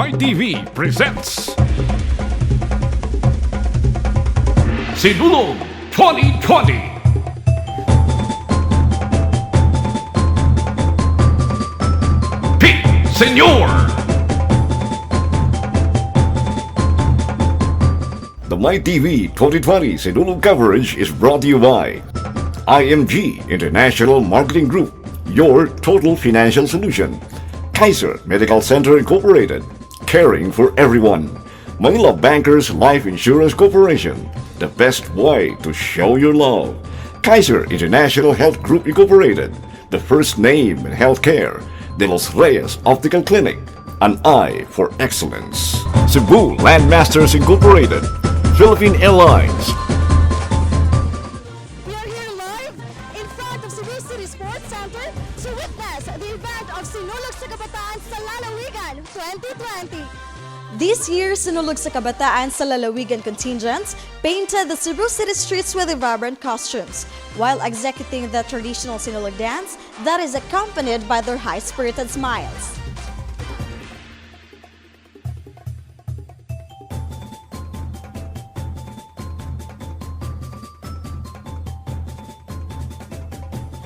My TV presents Sinulog 2020. Pete Senor! The MyTV 2020 Sinulog coverage is brought to you by IMG International Marketing Group, your total financial solution. Kaiser Medical Center Incorporated, caring for everyone. Manila Bankers Life Insurance Corporation, the best way to show your love. Kaiser International Health Group Incorporated, the first name in healthcare. De Los Reyes Optical Clinic, an eye for excellence. Cebu Landmasters Incorporated, Philippine Airlines. We are here live in front of Cebu City Sports Center to witness the event of Sinulog sa Kabataan sa Lalawigan 2020. This year's Sinulog sa Kabataan sa Lalawigan contingents painted the Cebu City streets with vibrant costumes while executing the traditional Sinulog dance that is accompanied by their high-spirited smiles.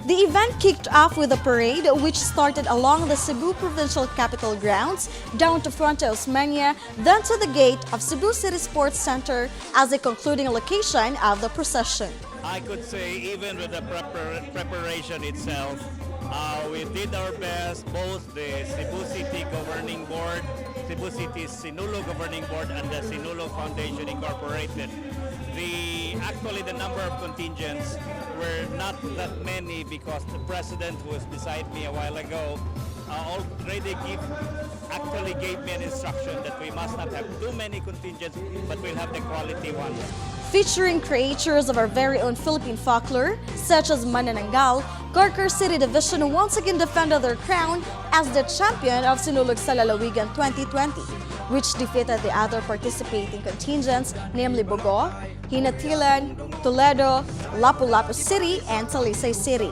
The event kicked off with a parade which started along the Cebu Provincial Capitol grounds, down to Fronte Osmeña, then to the gate of Cebu City Sports Center as the concluding location of the procession. I could say even with the preparation itself, we did our best, both the Cebu City Governing Board, Cebu City Sinulog Governing Board, and the Sinulog Foundation Incorporated. Actually the number of contingents were not that many because the president who was beside me a while ago already actually gave me an instruction that we must not have too many contingents, but we'll have the quality ones. Featuring creatures of our very own Philippine folklore, such as Manananggal, Carcar City Division once again defended their crown as the champion of Sinulog sa Lalawigan 2020, which defeated the other participating contingents, namely Bogo, Ginatilan, Toledo, Lapu-Lapu City, and Talisay City.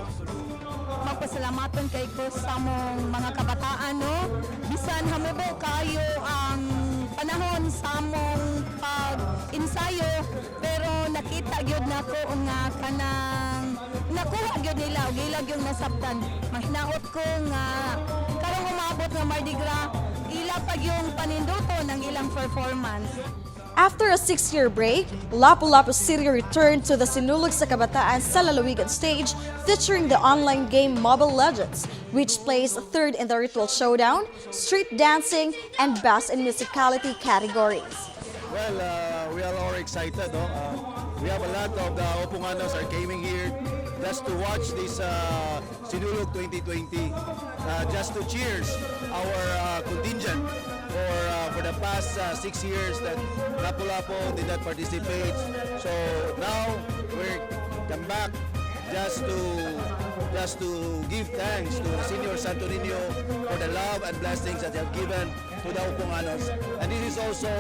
Magpasalamatan kay ko sa among mga kabataan, no, bisan hamubo kayo ang panahon sa among pag-ensayo, pero nakita gyud nako nga kanang nakuha gyud nila ug ila gyud nasabtan. Mahinaot ko nga karong umabot nga Mardi Gras, ila pa yung paninduto ng ilang performance. After a 6-year break, Lapu-Lapu City returned to the Sinulog sa Kabataan sa Lalawigan stage featuring the online game Mobile Legends, which placed third in the Ritual Showdown, Street Dancing, and Best in Musicality categories. Well, we are all excited. No? We have a lot of the Opunganos are coming here just to watch this Sinulog 2020, just to cheers our contingent for the past 6 years that Lapu-Lapu did not participate. So now we're come back just to give thanks to Senior Santo Niño for the love and blessings that they have given to the Opunganos. And this is also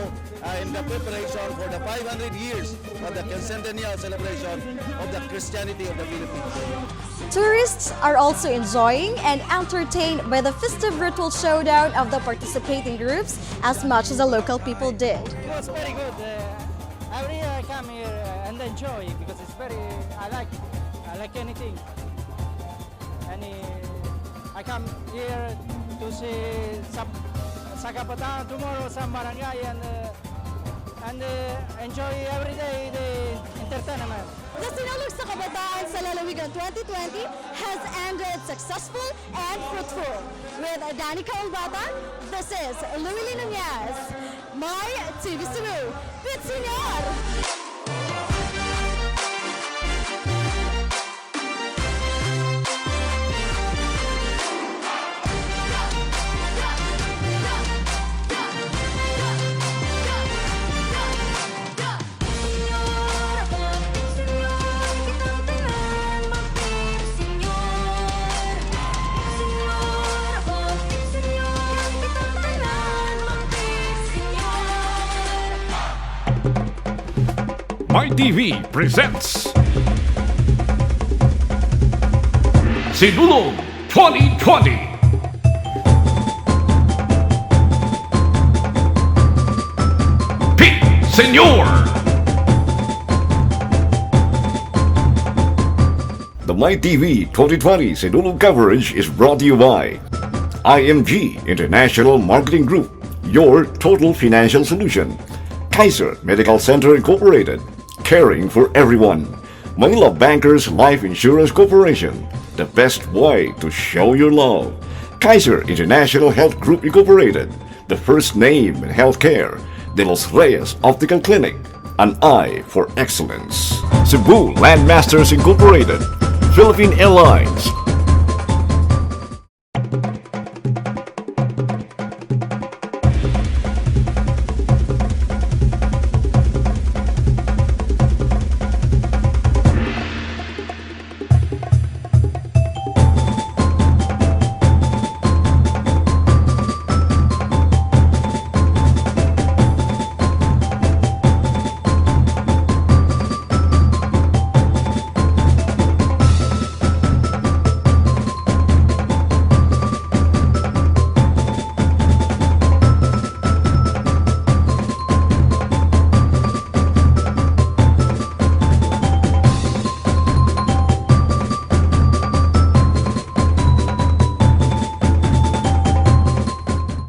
in the preparation for the 500 years of the centennial celebration of the Christianity of the Philippines. Tourists are also enjoying and entertained by the festive ritual showdown of the participating groups as much as the local people did. It was very good. Every year I come here and enjoy because it's very. I like. I like anything. Any. I come here to see some sa Kabataan tomorrow, some barangay and enjoy every day the entertainment. The Sinulog sa Kabataan sa Lalawigan 2020 has ended successful and fruitful. With Danica Ulbatan, this is Louie Nunez. My TV Cebu. Pit Senor! My TV presents Sinulog 2020. Senyor! The MyTV 2020 Sinulog coverage is brought to you by IMG International Marketing Group, your total financial solution. Kaiser Medical Center Incorporated, caring for everyone. Manila Bankers Life Insurance Corporation, the best way to show your love. Kaiser International Health Group Incorporated, the first name in healthcare. De Los Reyes Optical Clinic, an eye for excellence. Cebu Landmasters Incorporated, Philippine Airlines,